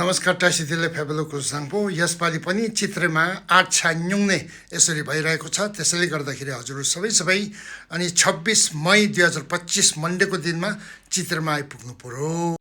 नमस्कार टासिदिले फेबलुको साङपो यसपालि पनि चित्रेमा 8 छान्युङने यसरी भइरहेको छ। त्यसैले गर्दाखेरि हजुर सबै अनि 26 मई 2025 मन्डेको दिनमा चित्रेमा आइपुग्नु पर्यो।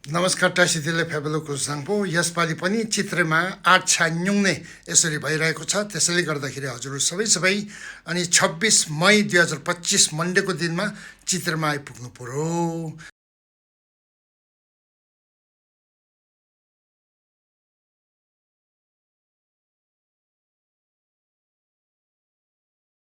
नमस्कार टासिदिले फेबलुको साङपो यसपालि पनि चित्रेमा 8 छान्युङने यसरी भइरहेको छ। त्यसैले गर्दाखेरि हजुर सबै अनि 26 मई 2025 मन्डेको दिनमा चित्रेमा आइपुग्नु पर्यो।